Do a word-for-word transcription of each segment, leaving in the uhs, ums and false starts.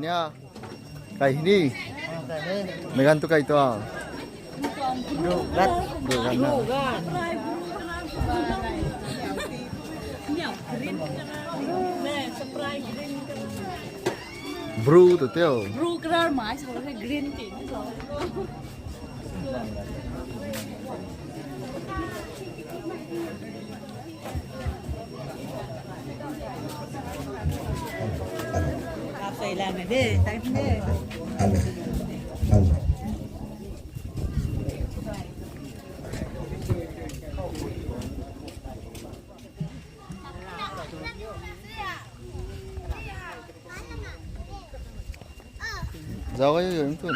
Ya. Kai hini. Megan tu kai tu. Bru gan na. Bru tu teo. Bru color mai so green ti. Zau ai yun tun.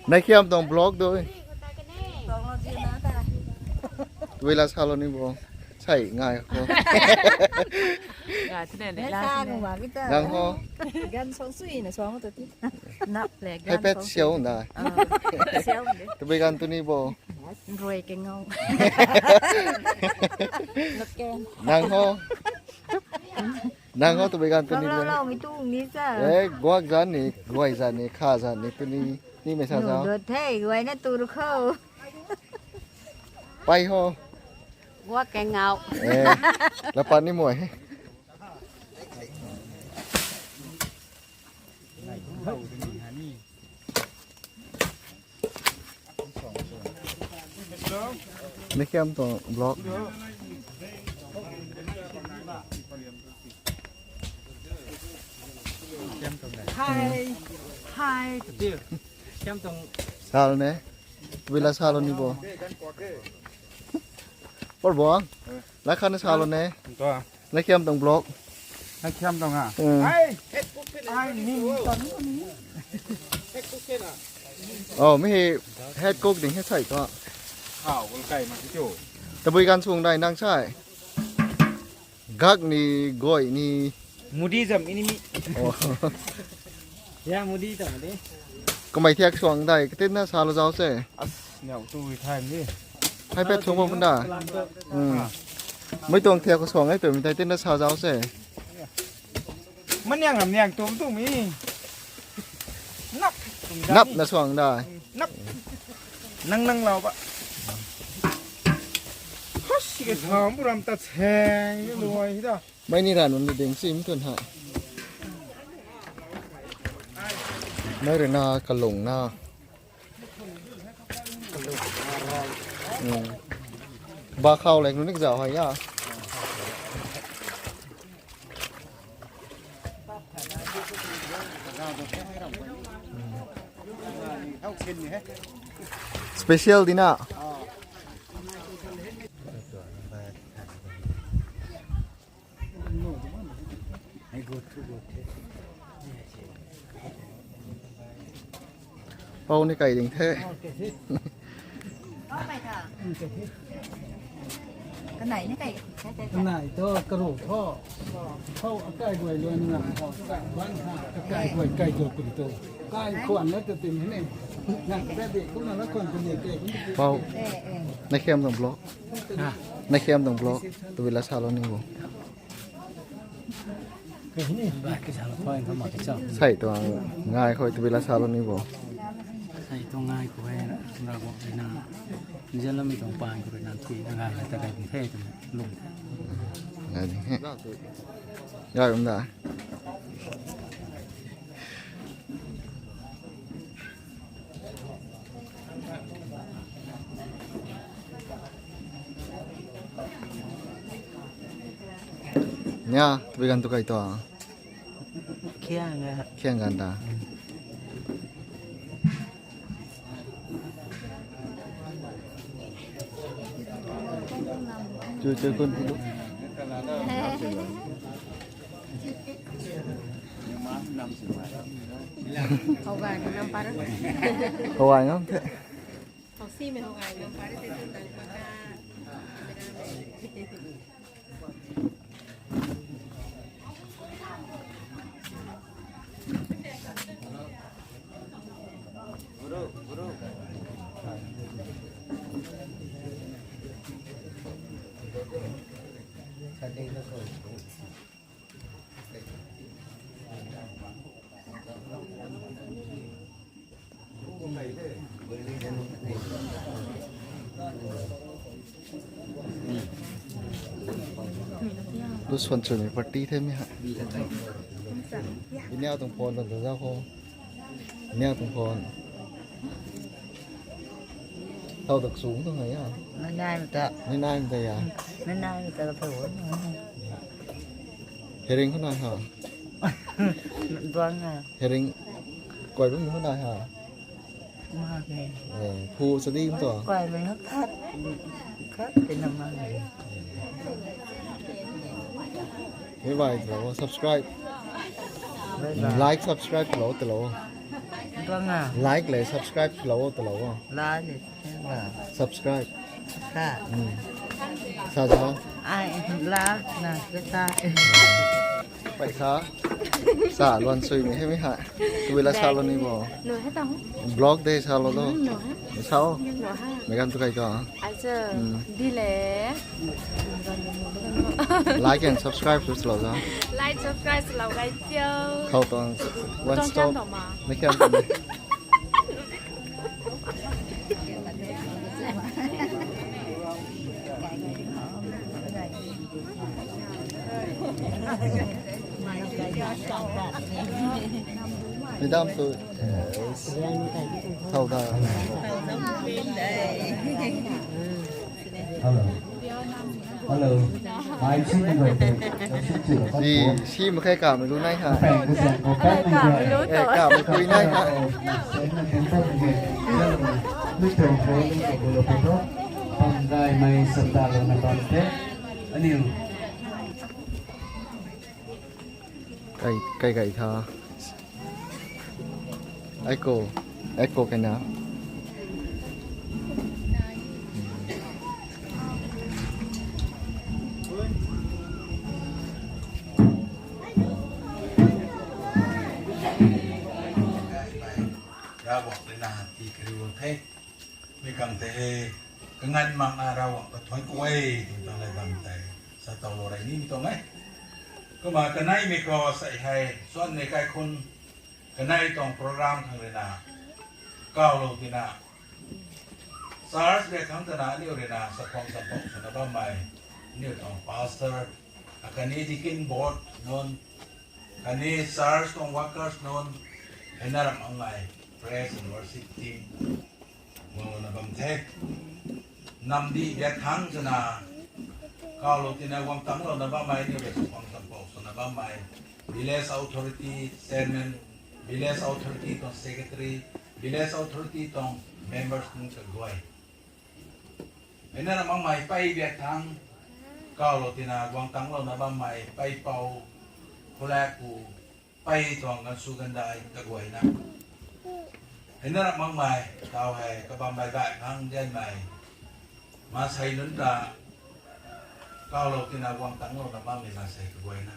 Nai khiam tong block doi. Tui la salou ni bo. Sai ngai ko. Ngai thine ne la. Nang ho. Gan song sui na song tu ti. Nap le gan. Hai pet song siau na. Siau de. Tabui gan tu ni bo. Rui ke ngau. Nang ho. Nang ho tabui gan tu ni. Lo lo mi tu ni sa. Eh, guak zan ni, guai zan ni, kha zan ni tu ni, ni me sa sa. Dot the, guai na tu ru kho. Pai ho. Guak ke ngau. Eh, la pan ni moi. Ni khiam tong block. Hi. Hi. Khiam tong. Sal ne. Bila salo ni bo. Por bo. La khan salo ne. Nai khiam tong block. Nai khiam tong a. Oh, mi hei head cook ding he sai ko. Khau kai ma chu. Tabui gan sung dai nang sai. Gak ni, goi ni. Mudi jam ini mi. Oh. Ya mudi jam de. Kamei thiak suang dai, katin na salo zau se. As, niau tu thai ni. Hai pet suang bam da. Mui tuang thiak ko suang ai tu mi tai tin na sa zau se. Maniang am niang tum tum mi. Nap. Nap na suang da. Nap. Nang nang lau ba. Hos ke thau bu ram ta cheng luai da. Mai ni ran un ding sim tun hai. Mai rui na kalung na. Ba khau lek nu nik zau hai ya. Special dina. Pau ni kai ding the. Kanai ni kai. Kanai to karu tho. Pau akai guay luan na. Ban ha akai guay kai jo pun to. Kai khuan na to tin ni. Na ka de ku na la khuan pun ni ke. Pau. Nai khiam tong block. Nai khiam tong block. Tabui la salo ni bo. Sai tuang ngai khou tabui la salo ni bo. Sai tuang ngai khou hei ra bo na. Nzian lam mi tuang pan khou na ti na ngai na ta kai the tu lung. Ngai ni he. Ngai um da. Nia, tabui gan tu kai tu. Khiang a. Khiang gan ta. Chu chu kun chu. Hou gay ngam par. Hou gay ngam the. Hou si me hou gay ngam par te tu tang pa ka. Lu suan chun party the mi ha. Iniao tuang phone tuang zau ho. Iniao tuang phone. Tau dak sung tuang ngai ya. Nai nai mata. Nai nai mata ya. Nai nai mata ka phone. Herring ko nai ha. Duang ha. Herring. Koi bum ko nai ha. Mak e. Eh, phu sa di to. Kuai mei hak khat, khat te na mak e. Mei bai talo, subscribe. Bye bye. Like, subscribe talo, talo. Tuang a. Like le, subscribe talo, talo. Like le, subscribe. Subscribe. Ka. Hmm. Sa jao. Ai, la, na, ka ta. Pai kha. Sa luan sui ni hei mi ha. Tui la sa lo ni bo. No, hei tang. Blog de sa lo lo. Mm, no, hei. Sa o. No, ha. Mei ganv tu kai ka. Acha. Mm. Di le. Like and subscribe tu lo za. Like, subscribe lo gai tio. Khou tang. One stop. Tong kiam tong ma. Mei kiam tong. Madam tu, eh, thau da. Hello. Hello. Mai si ni bai te. Si, si ma khai ka mi lu nai ha. Peng ko sang ko peng ni bai. Eh, ka mi kui nai ha. Sen na tum pam ni. Lu tum pam ni ko bu lo pu to. Pam dai mai sanda lo na bam te. Aniu. Kai, kai, kai tha. Echo, echo kai na. Ravguangc rui na ti kariu the. Mi khang te he, kanganv mak na Ravguangc kathuan ku e, twmei tuang lat bam tei sa tow lou rey ni mi tuang e. Kumna kanei mi khou sei hei, suan ni kaikhun, kanei tuang program khang rui na, kawlou tina, church le khang tana aniu rui na, sakhwang sampou swna bammei, aniu tuang pastor, akhatni deacon board nunc, khatni church tuang workers nunc, hei na ram ang ngai, praise and worship team, guang na bam the. Namdi biak thang swna, kawlou tina guang tangclou na bammei, aniu rui sakhwang sampou swna bammei, village authority chairman, village authority tuang secretary, village authority tuang members nunc kaguay. Hei na ram ang mei pei biak thang, kawlou tina guang tangclou na bammei, pei pou, khulak ku, pei tuang gansu gandai kaguayna. Hei na ram ang mei, tau hei, kabam bai bai khang dianmei. Maansei nunc ta, kawlou tina guang tangclou na bammei maansei kaguayna.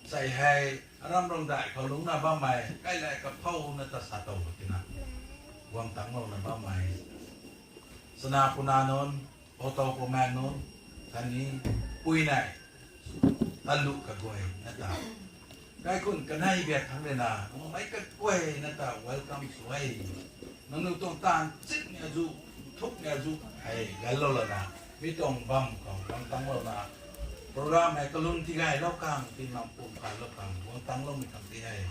Sei hei, aram rong dai khou lungc na bammei, kai lai kaphou na ta sa tow tina. Guang tangclou na bammei. Sana puna nunc, pou tow pou maek nunc, khatni pui nei, talu kaguay na ta. Kaikhun kanei biak thang rui na, nangmei kaguay na ta welcome sw e. Nangniw tuang taanv chitmei azuh, nthukmei azuh, hei, ganlou lana, mi tuang bam khou, guang tangclou na, program hei kalum tigaylou khang, ti nam pum khatlou khang, guang tangcloumei khang ti hei.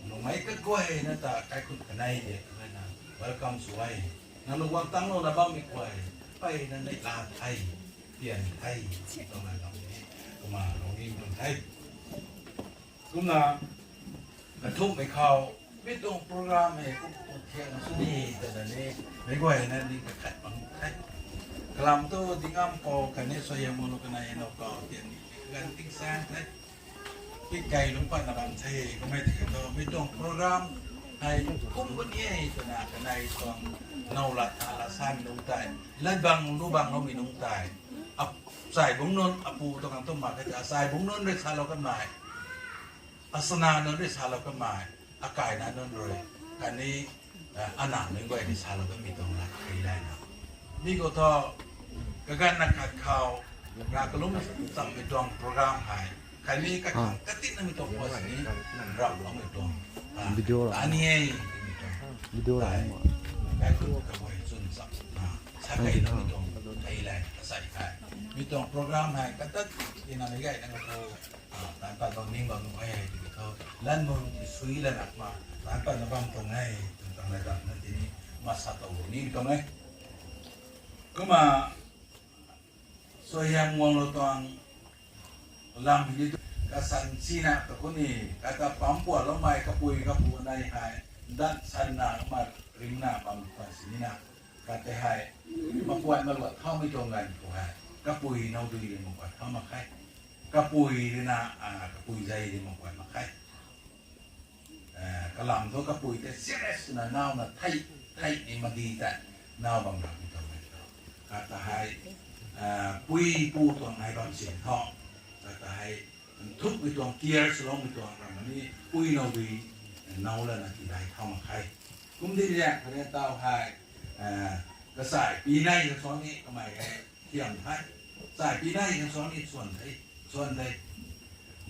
Nangmei kaguay na ta, kaikhun kanei biak thang rui na, welcome sw e. Nangniw guang tangclou na bammei guay, peyna neihla the, tian the, tuang na lam ni, kumna lungning tuang the. Kumna, kathumhmei khou, mi tuang program hei kum tuang thiak na sw ni, twna ni, meic guayna ni kakhat bam the. Kalam tu, Dingampou khatni Suaihiamlou kanei now kau tian ni, kaganv tingsaeng the. Tikei lungc patna bam the, kummei tiki thu, mi tuang program hei kum puni e twna kanei tuang now lat, a, lat samei nunc tei, lat bang lu bang loumei nunc tei, ap-, chai bungc nunc, apu tuang khang tu mak khe, achai bungc nunc rui salou kanmei, asana nunc rui salou kanmei, akaina nunc rui, khatni, eh, anamei guay rui salou kanmei tuang lat kei layna. Mi khou thu, kaganv na khat khou, rav kalum chammei tuang program hei, khatni kakhang katinamei tuang khou sini, rap loumei tuang, ah, video la. Ani e, mi tuang. Video la. Kaikhun kaguay chwn cham, ah, sa kei loumei tuang, kei lay, asai kai. Mi tuang program hei katat tina mei gay na khou, ah, tan pat bam ning bam nuh e hei tiki thu, lan mun sui lana ma, tan pat na bam tuang e, tuang tan lai bam na tini, ma sa tuang ni tuang e. Kumna, suaihiam guanglou tuang lam hei ni tu, kasan sina tu kuni, kata pam pualoumei kapui kapu nei hei, dat sanna kumna ringna bam tuang sini na, kata hei, makuan maluat thaumei tuang ganv khou hei, kapui now dui rui makuan thau mak khe. Kapui rui na, ah, kapui zei rui makuan mak khe. Eh, kalam thu kapui tei serious na nauna thei, thei ni madi tei, nau bam ram tuang e tho. Kata hei, eh, pui pu tuang hei bam sin tho. Kata hei, nthukmei tuang care swloumei tuang ram ni pui now dui, eh, now lana tidai thau mak khe. Kum di liang kha ni tau hei, eh, kasai pi nei kasuan ni kamei hei, thiam the. Sai pi nei kasuan ni suan the, suan the.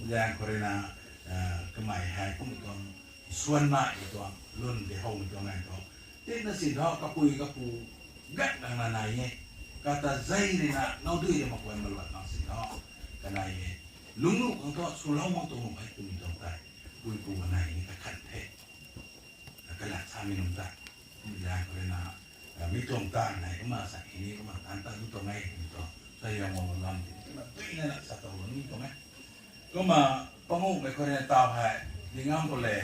Liang khou rui na, eh, kamei hei kum tuang, suan na i tuang, lun de how mi tuang nai tuang. Tina sin tho kapui kapu, gat nang na nai e. Kata zei rui na, now dui rui makuan maluat nang sin tho. Kanei e. Lungnuh khang thu, swlou mak tuang nuh hei kum tuang tei. Pui pu kanei ni kakhan the. Kalat sa mi nung ta. Kum liang khou rui na, ah, mi tuang tan nei kumna sa ini kumna tan tan tuang e, mi tuang. Suaihiam guanglou lam ti, kumna tui na na sa tuang ni tuang e. Kumna panguhmei khou rui na tau hei, di ngam khou le,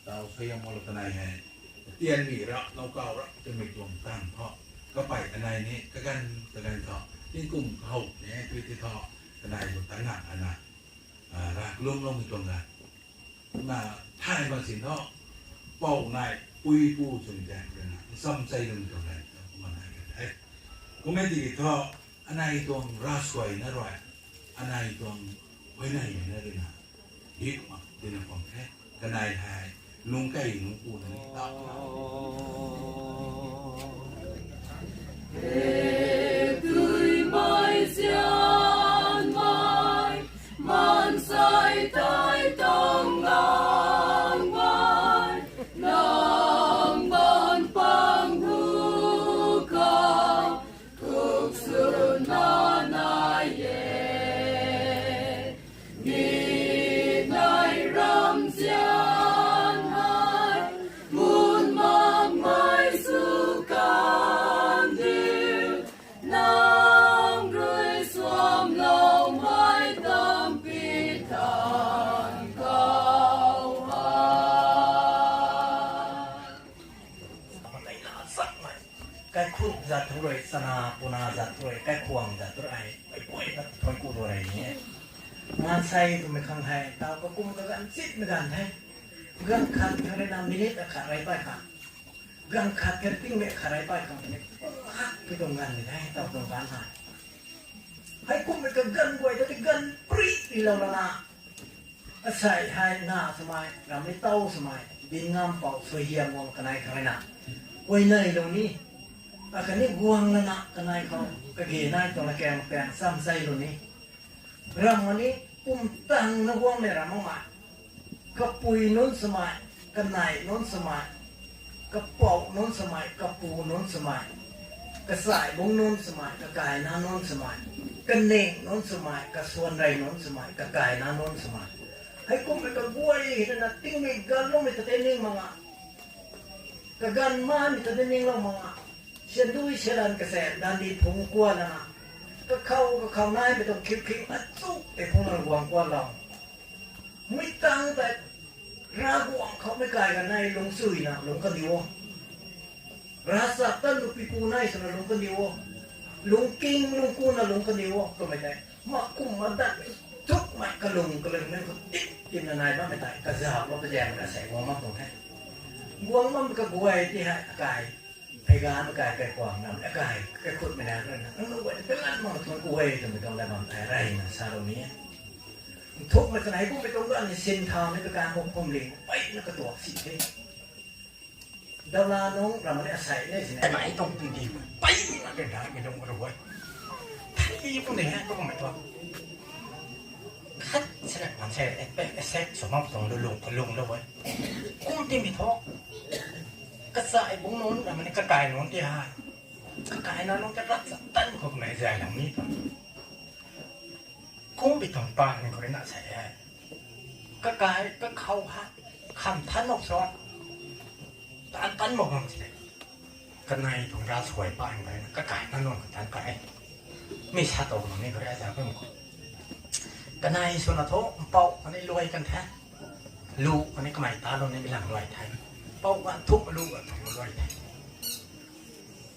tau suaihiam guanglou kanei hei. Tian mi ra, now kau ra, twmei tuang tan tho. Kapei kanei ni, kaganv, kaganv tho. Tingkum kahow ni, tui ti tho. Kanei tu tan na, ana. Ah, ra kalumloumei tuang ga. Na, thay bam sin tho, pou nei, pui pu chwn de, na, nsam chei lun tuang de, kumna nai ka the. Kum e tiki thu, anei tuang ravsuai na rui, anei tuang huayneymei na rui na, hik mak tina khwan the, kanei hei, lungc kei lungc pu na ni ta. Duimei zianmei, maansei tei tuang nangmei, nang baan pang hu khou, kuk sw na nai e. Mi nei ramzian hei, mun makmei sw kan diu, nang rui suamloumei tampi than khou ha. Kaikhuk zat thu rui, chana puna zat thu rui, kaikhwang zat thu rui, ai, pui pui na thoi ku rui ni e. Maansei twmei khang hei, tau kakum kaganv chitmei ganv the. Ganv khat khang rui na minute akhat rey pay khang. Ganv khat khang tingmei khat rey pay khang ni. Kum hak pi tuang ganv ni the, tau tuang ganv hei. Hei kummei kaganv guay ta ti ganv pri ri lou lana. Asei hei na swmei, ramhmei tau swmei, din ngam pou suaihiam guang kanei khang rui na. Huayneylou ni. Akhatni guang lana kanei khou, kage nai tuang la kaeng paeng cham cheilou ni. Ram ni, pumtang na guangmei ram makmei. Kapui nunc swmei, kanei nunc swmei, kapou nunc swmei, kapu nunc swmei, kasai bungc nunc swmei, kakaina nunc swmei, kaning nunc swmei, kasuan rey nunc swmei, kakaina nunc swmei. Hei kummei kaguay hei na tingmei ganvloumei ta tei ning mak a. Kaganv mamei ta tei ninglou mak a. Syan dui syan lan kasaek, dandi phungc kuan lana. Kakhou, kakhou naimei tuang khiu khiu, achuk tei phungc lana guang kuanlou. Mui tang tei, Ravguangc khoumei kai kanei lungc chuina, lungc kaniw o. Ravchap tan lu pipu nai swna lungc kaniw o. Lungc king, lungc kuna lungc kaniw o, twmei tei. Makum madat, chukmei kalung, kalung nunc khou tip, tipna nai bammei tei, kazauhlou kazaeng na sei guang mak tuang the. Guang bammei kaguay ti hei, akai, pheyganv akai, kaikhwang nam, akai, kaikhutmei na, nang, nang guay, kalan mak tuang guay, twmei tuang lat bam tei, reyna salou ni. Nthukmei kanei kummei tuang ganv ni sin thaumei kakan khou phuamling, peyna katuak si the. Daula nung ram ni asei ni sini. Mei tuang tingdi, peyna kandamei nung rui. Thei pu ni hei tuang mei tuang. Khat sini pan se, e, e, sek sw mak tuang lulung, lulung lou e. Kum timei thu. Kasai bungc nunc ram ni kakai nunc ti hei. Kakaina nunc ta ravchap tan khou kamei zay lang ni tuang. Kumbei tuang paan khou rui na sa e. Kakai, kakhou ha, kham than mak suan. Tan tan mak bam si de. Kanei tuang ravsuai paan khou rui na, kakai na nunc khou tan kai. Mi sa tow nunc ni khou rui za bam khou. Kanei swna thu, mpouh kani luai kan the. Lu kani kamei ta lou ni lang luai the. Mpouh kan thuk lu kan thuk luai the.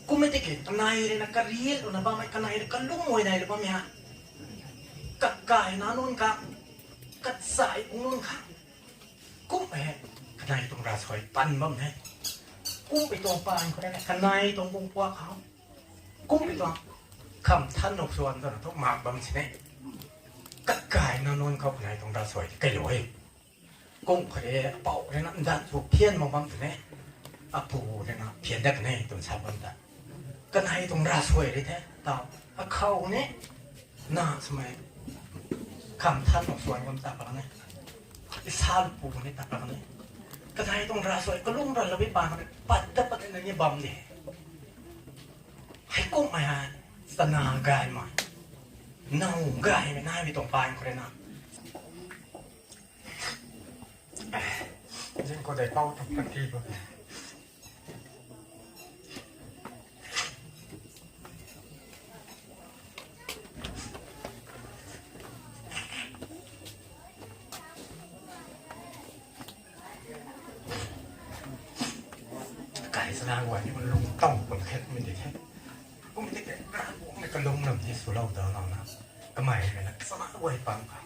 Kummei tiki, kanei rui na karial luna bammei, kanei rui kalung ai nai lu bammei ha. Kakai na nunc kha, kachai nunc kha. Kum e, kanei tuang ravsuai pan bam e. Kumbei tuang paan khou rui na, kanei tuang bung puak khou. Kumbei tuang, kham than mak suan twna thu mak bam si ne. Kakai na nunc khou kanei tuang ravsuai ti kai lu e. Kum khou rui, apou rui na ndanv sw phian mak bam si ne. Apu rui na phian dat kan e twna sa bam ta. Kanei tuang ravsuai rui the, tau, akhou ni, na swmei, kham than mak suan bam ta pa ne. Isa lu pu ni ta pa ne. Kanei tuang ravsuai, kalung rui lou bi paan, pat dat pat na ni bam de. Hei kummei ha, chana gaymei. Now gaymei nai bi tuang paan khou rui na. Zing khou dei pou tuang panty bo. Kai sana guay ni lung tau pun khet mi di the. Kum di ke, kum ni kalung lam ni swlou da lau na. Kamei rui na sana guay pang ka.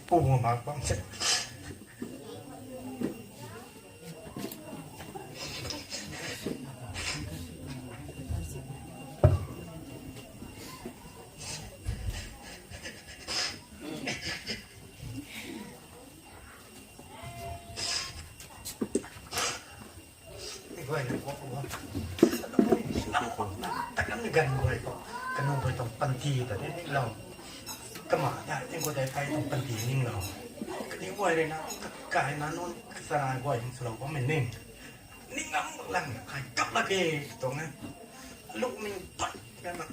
Pu ma mak bam se. Guay na kuak kuak. Takan ni ganv guay khou, kanu guay tuang panty ta ni ninglou. Kama ta, tingkauh tei kai tuang panty ninglou. Kani guay rui na, kakai na nunc, kachana guay hing swlou bammei ning. Ning ngam mak lang na, kai kap lak e, tuang e. Lungning pat, kan na.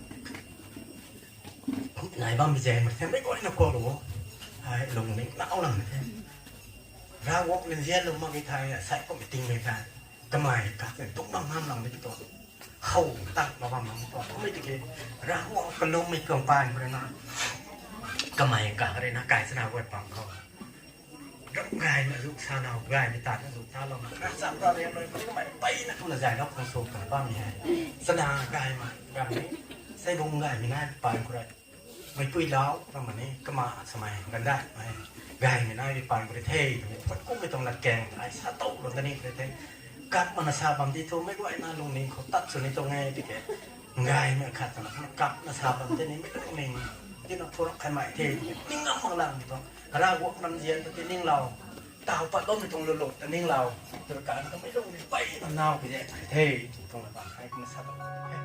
Nai bam bi zaeng mak the, mei guay na kuak lu. Ai, lungning nau lang the. Ravguangc nzianlou mak ge thei, sai kummei tingmei thei. Kamei kak ni tung bam ngam lang di tuang. How tak ma bam lang tuang. Kummei tiki, Ravguangc kalummei tuang paan khou rui na. Kamei kak rui na, kai chana guay pang khou. Ram gaymei azu sa nau, gaymei taan azu ta lou na. Ravchap ta riam rui, kamei mpeyna kumna zay lou khang sw twna bammei hei. Chana gaymei, gaymei. Sei bung gaymei nai paan khou rui. Meipui lau, ram ma ni, kama samei, gandaihmei. Gaymei nai rui paan khou rui the, twmei phuat kummei tuang latkaeng, ai sa tow lou ta ni khou rui the. Kap mana sa bam di thu, meic guayna lungning khou tat sw ni tuang e, tiki. Gaymei khat twna, kap na sa bam di ni, meic lungning. Tina thu rak khanmei the, ning ngam mak lang tuang. Ravguangc nzian ta ti ninglou. Taw pat bammei tuang luluk ta ninglou. Twna kan kamei lungning mpeyna nau pi de, the, tuang la bam hei kumna sa tuang the.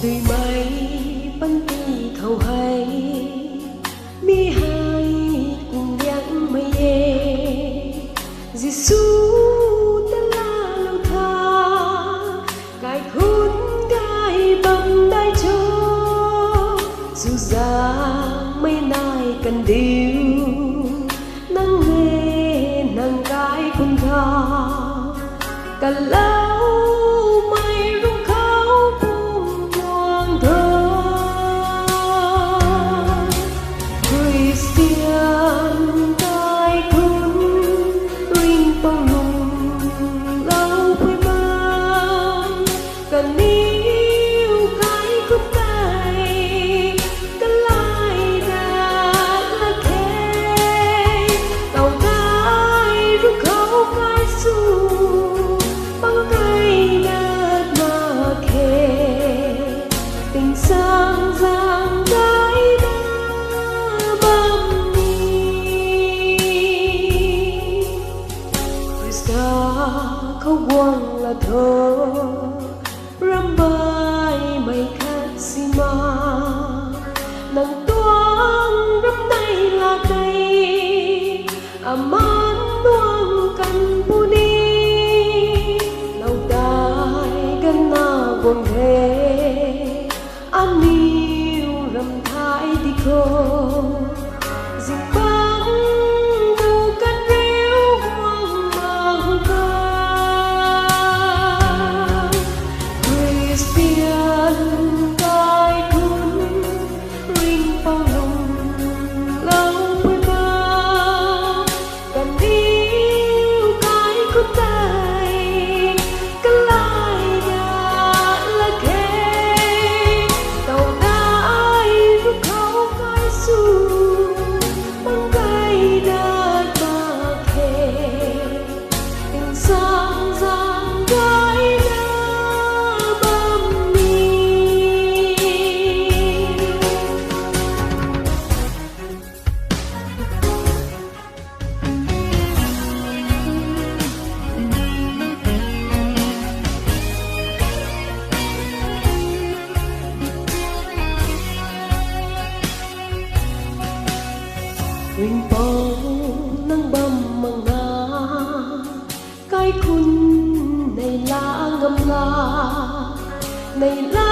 Duimei panty khou hei, mi hei kum liangmei e. Jisu ta laalou tha, kaikhunc gay bam dai cho, chuzaenghmei nai kandiu, nang le nang kaikhunc tha, kaloumei rungc khou pum tuang tho. Khristian kaikhunc ringhpouc lungclou pui ma, kaniw kaikhunc tei kalay dat lak khe, kau kai rungc khou kai sw, pang Khou guang la tho, rambaimei khat si ma. Nang tuang ram nei la tei, aman nuang kan puni. Lou dai gana guang the, aniu ram thai di kho. Zing bang nu kan riu guang ma hu ka. Christian kaikhun ringpou lung lou pui ba. Kaniw kaikhun tei kalai da lak khe. Tau dai ru khou kai su, pang kai dat mak khe. Tingsang zang kai na bam ni. Ringpou nang bam mak na, kaikhun nei la ngam la, nei la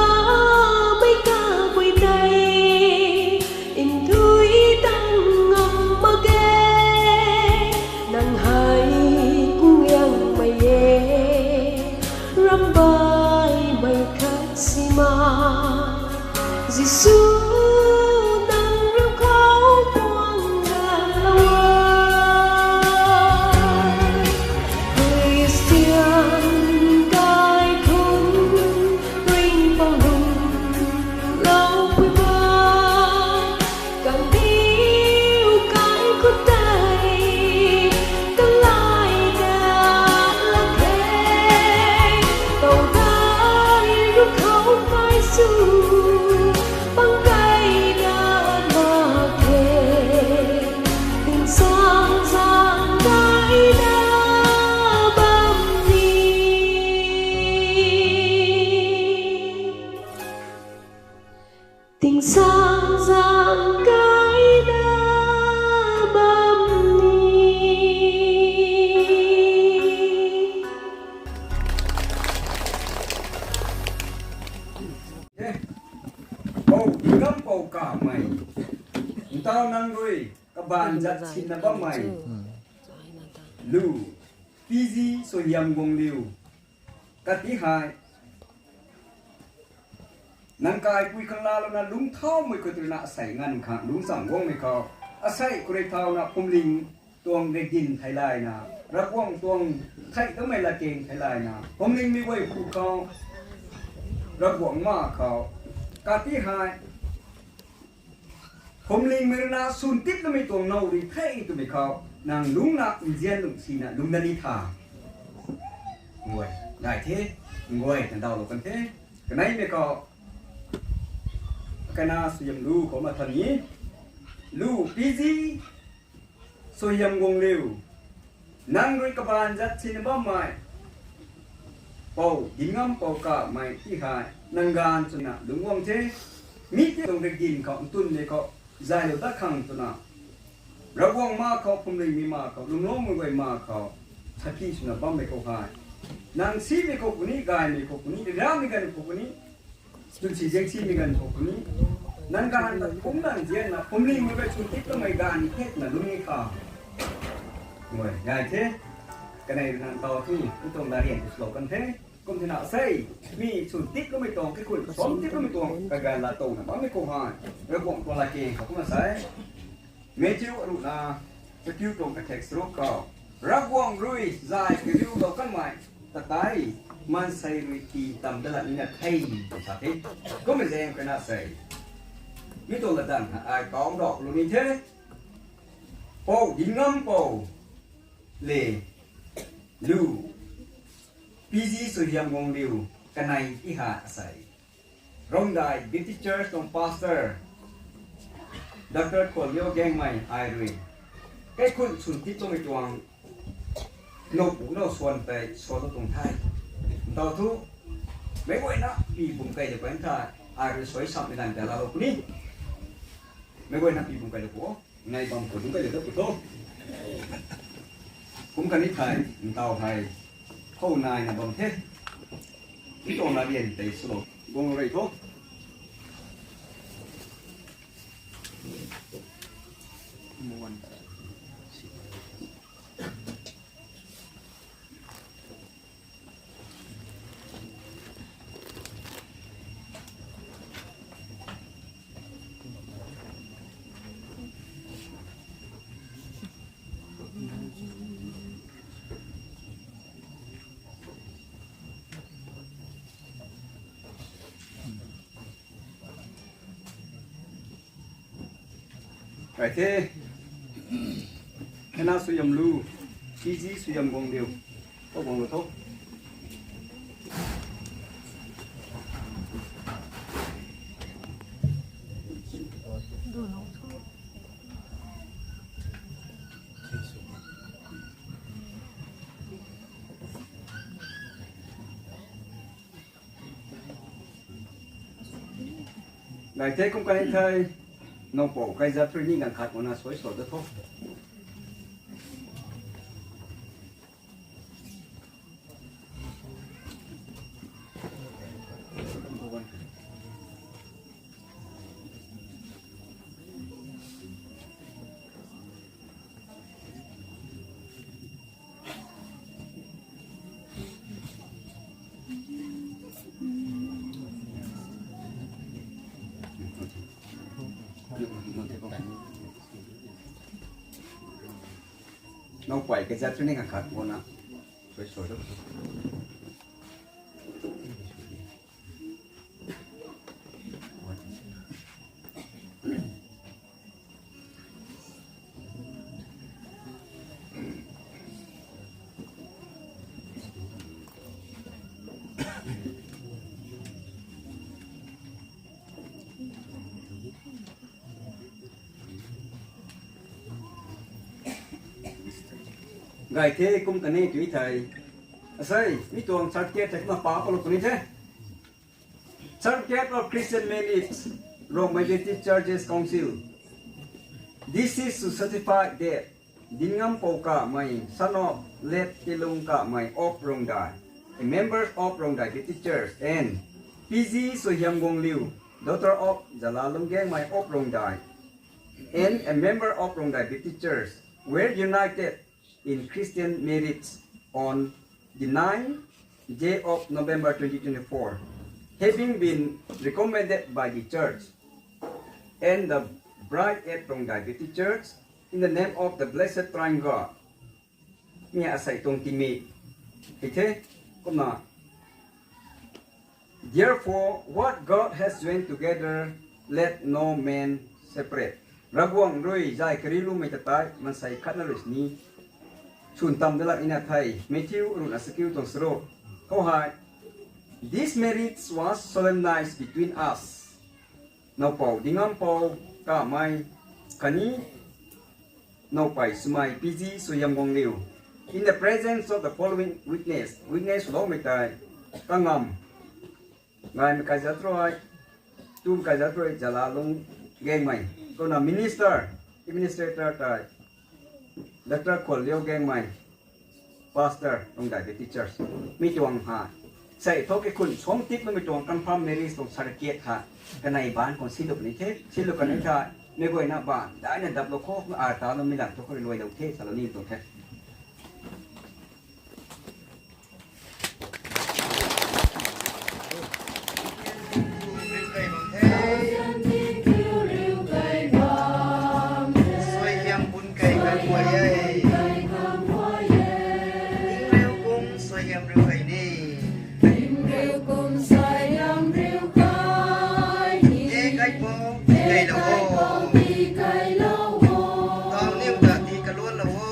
mei ka bui tei, nthui tang ngam mak ge. Nang hei kung liangmei e, rambaimei khat si ma. Jisu, nang ram khou guang dat lou e. Christian kaikhun ringpou lung lou pui ba. Kaniw kaikhun tei kalai dat lak khe. Tau dai ru khou kai su, pang kai dat mak khe. Tingsang zang kai na bam ni. Tingsang zang kai na bam ni. Pou Dingampou Kamei, ntau nang rui kabaanc zat sinna bammei, Lu, P G Suaihiamguangliu, kati hei nang kaipui khang laalouna lungc thaumei khou twna asei nganv khang lungc cham guangmei khou, asei khou rui thauna phuamling tuang rikdin theilayna, Ravguangc tuang theih tamei latkaeng theilayna, phuamlingmei guay phu khou, Ravguangc ma khou, kati hei phuamlingmei ruina swn titloumei tuang now rui the twmei khou, nang lungcna nzian lungc sina lungc da ni tha. Nguay, nai the, nguay, kan dawlou kan the. Kaneimei khou, kana Suaihiamlu khou ma than ni, Lu P G Suaihiamguangliu, nang rui kabaanc zat sinna bammei, Pou Dingampou Kamei ti hei nang gaanv swna lungc guang the. Mi ti tuang rikdin khou ntwnmei khou zaylou dat khang twna, Ravguangc ma khou, phuamlingmei ma khou, lungcloumei guay ma khou, sakhi swna bammei khou hei, nang simei khou puni, gaymei khou puni, ramei ganv khou puni, chwnsi ziangsimei ganv khou puni, nang gaanv ta kumna nzianna phuamlingmei guay swn titloumei gaanv ni the twna lungc ni tha. Nguay, nai the. Kanei nang tau thu, mi tuang larian tu slow kan the. Kum thena sei, mi swn titloumei tuang, kaikhun swn titloumei tuang, kaganv la towna bammei khou hei, Ravguangc tuang latkaeng khou kumna sei. Matthew aruhna, chakiu tuang kathek charuk khou, Ravguangc rui zay kariulou kanmei ta tei, maansei rui tii tam dat lat nina the, sa the. Kummei zaeng khou na sei, mi tuang latdanv hei ai kau ndauhlou ni the. Pou Dingampou le, Lu P G Suaihiamguangliu, kanei ti hei asei, Rongdai Baptist Church tuang pastor, Doctor Khuanliu Gaengmei ai rui, kaikhun swn titloumei tuang Nowpu now swan tei swan tuang the. Ntaw thu, meic guayna pi bum kei de pan tha, ai rui suai sam ni dan ta laalou puni. Meic guayna pi bum kei de pu, nai bam khou dungc kei de ta pu tho. Kum kani thei, ntaw hei, khou naina bam the. Ntaw na rian tei swlou guang rei tho. Kai the, Hena Suaihiamlu, P G Suaihiamguangliu, khou guanglou tho. Nai the kum kani thei, nowpu kaizat rui ni ganv khat mana suai sw da tho. Nowpu kaizat rui ni ganv khat mana suai sw da tho. Gay the kum kani tui thei. Asei, mi tuang certificate thei kumna pa palou puni the. Certificate of Christian Marriage, Rongmei Baptist Churches Council. This is to certify that Dinngam Pou Kamei, son of late Tilung Kamei of Rongdai, a member of Rongdai Baptist Church, and P G Suaihiamguangliu, daughter of Zala Lunggangmei of Rongdai, and a member of Rongdai Baptist Church, were united in Christian marriage on the ninth day of November twenty twenty-four, having been recommended by the church and the bride at Rongdai Baptist Church, in the name of the Blessed Triune God. Mi asei tuang timei hei the, kumna, Therefore, what God has joined together, let no man separate. Ravguangc rui zay kariloumei ta tei maansei khatna rui sini swn tam dalak nina the. Matthew ruhna sakiu tuang charuk khou hei, This marriage was solemnized between us. Nowpu Dinngam Pou Kamei khatni nowpui swmei P G Suaihiamguangliu, in the presence of the following witness, witness swloumei tei, Kangam Ngaimei kaizat rui, Tumei kaizat rui, Zala Lunggangmei, kumna minister, administrator tei, Doctor Khuanliu Gangmei, pastor Rongdai Baptist Church, mi tuang hei, sei thu kaikhun sangtip mei tuang confirm marriage tuang certificate hei, kanei baanc khou silou ni the, silou kanei the, meic guayna baanc daina daplou khou, a taloumei lam thu khou rui luailou the, salou ni tuang the. Suaihiam bun kei kan guay e. Tingriu kum suaihiam riu kei ni. E kaipouc, pi keilou o. Taw niw ta tii kaluanlou o.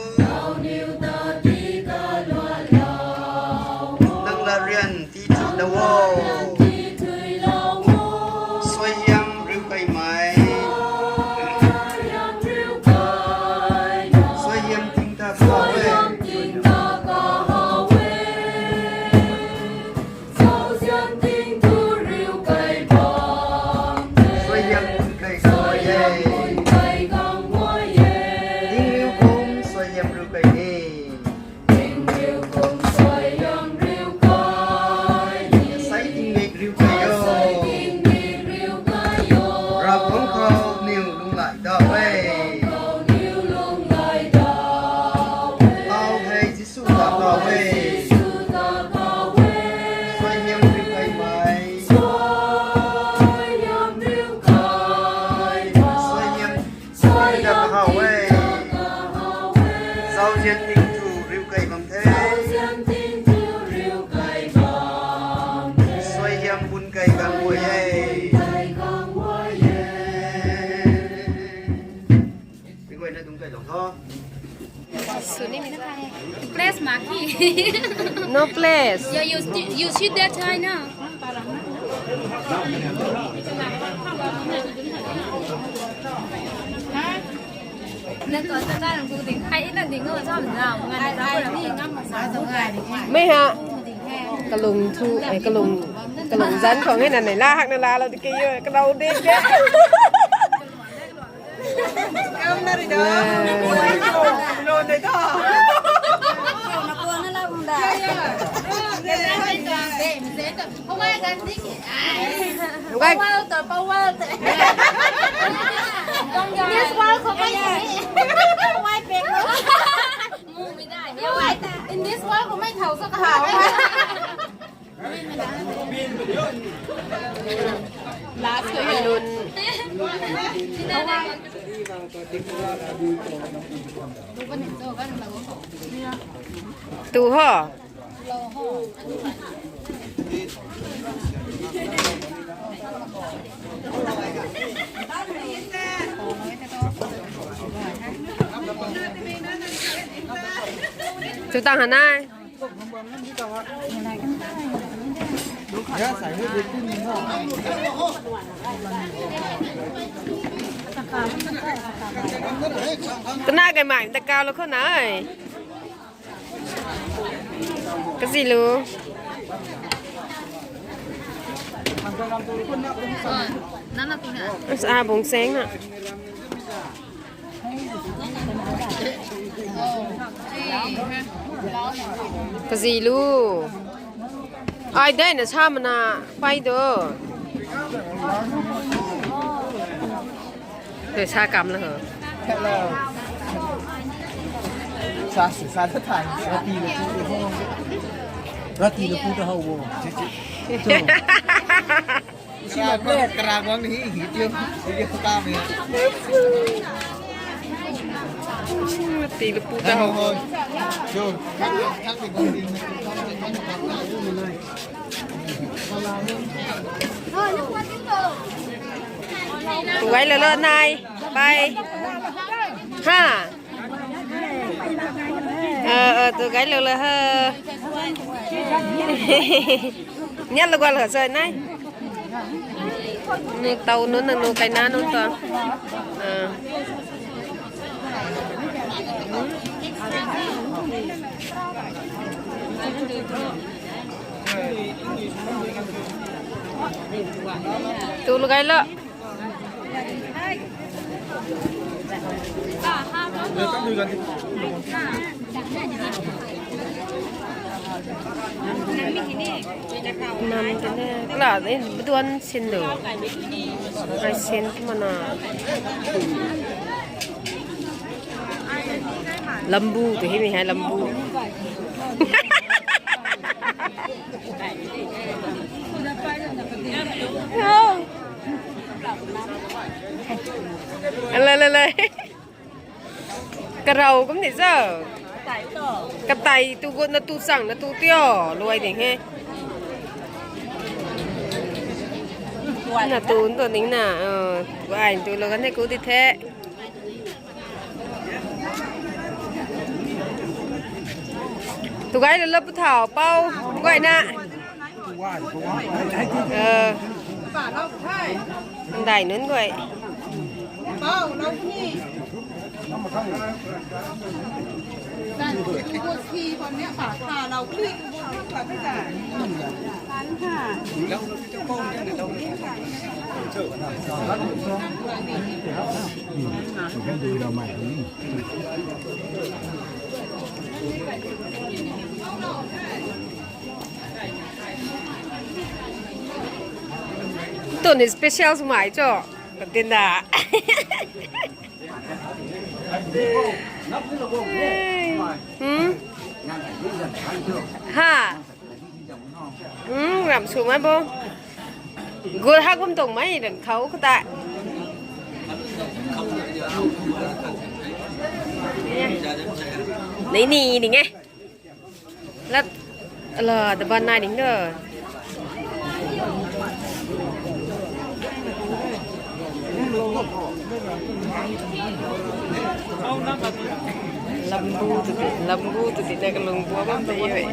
Place mak ki. No place. Yeah, you sti- you sit that side now. Nang tuan ta nang bu ding. Hai na ding ngam sam na. Ngan na. Mei ha. Kalung thu, eh, kalung, kalung zan khou hei na nei la hak na la lo di ke yo. Kalung ding de. In this world, kung mei thau sa kahau. Last ko yun. Tu ho. Tu tang hanai. Kana kai mai ta kau lo khou nai. Kazi lu. Nana tu na. Sa bung seng na. Kazi lu. Ai dai na sa mana pai do. Doi sa kam la ho. Sa si sa ta thai. Rati le pu de ho. Rati le pu de ho wo. Karang guang ni hi hi tiam. Hi tiam ta kam ni. Rati le pu de ho. Ho ho. Sure. Thang thang ni guang ni. Tu gay lo lo nai. Bye. Ha. Ờ, ờ, tu gay lo lo ha. Niat lo gua lo soi nai. Nu tau nu nang nu kai na nu ta. Ờ. Tu lo gay lo. Nam te ne. Kala de, duan sin do. Ai sin mana. Lambu tu hi mi hai lambu. Ala la la. Karau kum ni sa. Katai tu gu na tu chang na tu tio luai ding he. Na tu tu ding na. Ai tu lo kan he ku di the. Tu gay lo lo pu thau pau, gay na. Ờ. Dai nun gay. Tuni special swmei cho. Katinda. Hmm? Ha. Hmm, ram swmei bo. Gul ha gum tong mei ran khou kata. Nei ni ning e. Lat, ala, da ban nai ding da. Lambu tu ti, lambu tu ti na kalung bua bam ta yoi.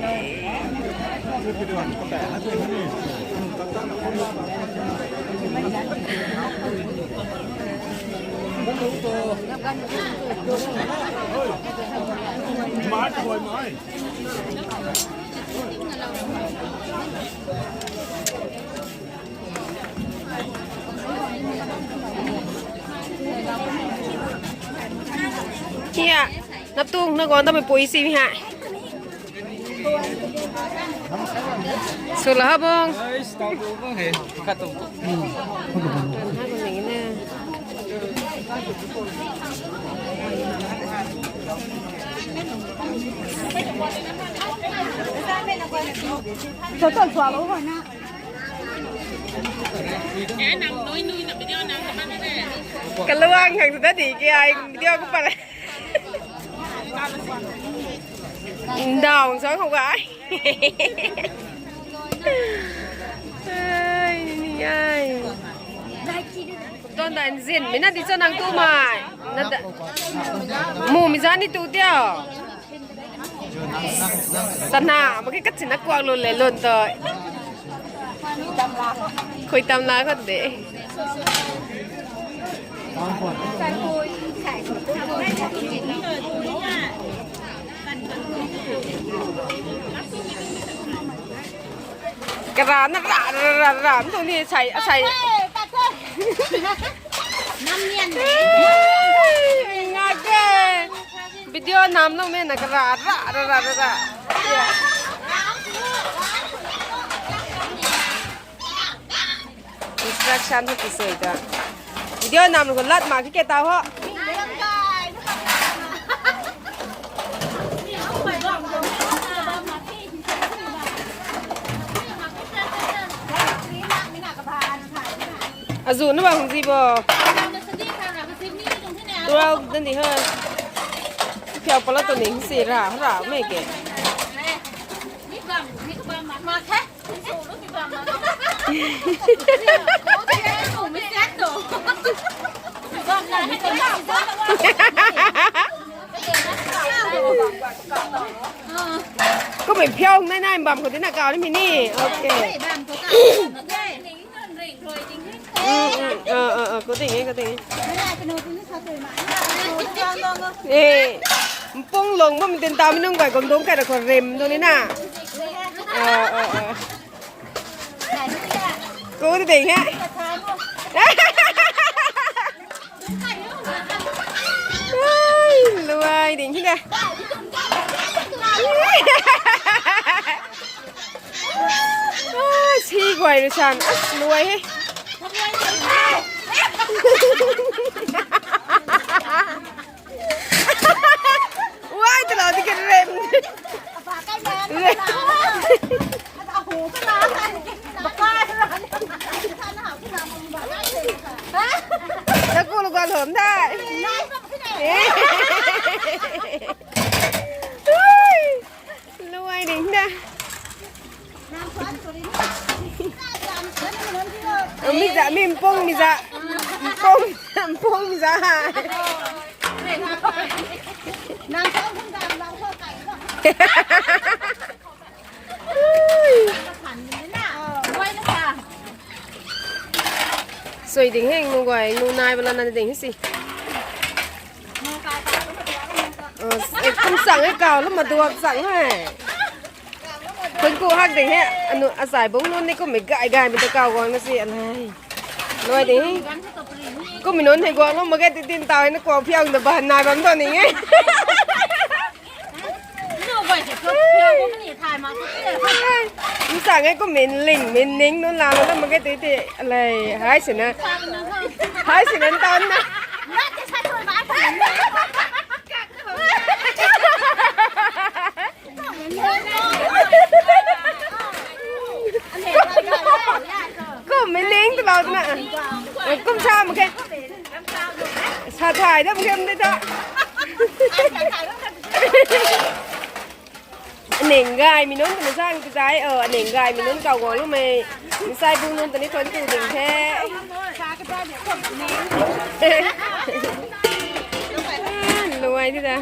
Hiya, naptung na gon ta mei pui si mi ha. Sula ha bong. Kaluang khang tu ta di ke ai video ko pala. Ndau sang khou ga. Ai, ni ai. Kum tuang dan zin mi na di cho nang tu mai. Na da. Mu mi zan ni tu tia. Sana, ma ke kat sina kuak lun le lun to. Khui tam la khat de. Kara na ra ra ra ra tu ni sai sai. Nam nian de. Nga ke. Video nam lo me na kara ra ra ra ra ra. Instruction ho kisui ta. Video nam ko lat ma ki ke ta ho. Azu na bang hung zi bo. Twelve dan di ha. Piau pala to ning si ra ra me ke. Kumei phiau nai nai bam khou tina kau ni mi ni. Okay. Ko ting e, ko ting e. Eh, mpung long bam tin ta mi nung kai gom dong kai ra khou rem dong ni na. Ah, ah, ah. Ko ting e. Ai, luai ding hi da. Ai, si guay rui san. As, luai he. Uai, tala di kan rem. Taku lu gual hom dai. Luai ding da. Mi za, mi mpung, mi za. Mpung, mpung, mi za. Sui ding heng, nu guay, nu nai bala na ding si. Eh, kum sang e kau, lama duak sang e. Kun ku hak ding he, anu asai bung nun ni kum mi gai gai mi ta kau guang na si, anai. Luai ding he. Kum mi nun he guang lou ma ke ti tin tau he na kuang phiang da ban nai bam do ning e. Nsang e kum min ling, min ning nun la lou na ma ke ti ti. Alei, hai si na. Hai si na tan na. Kum mi ning tu lau tu na. Kum sa mak khe. Sa thai da mak khe mdei ta. Aning gay mi nunc twna zang tu zai. Oh, aning gay mi nunc kau guang lumei. Nsai bung nunc ta ni thuan tu ding the. Luai ti da.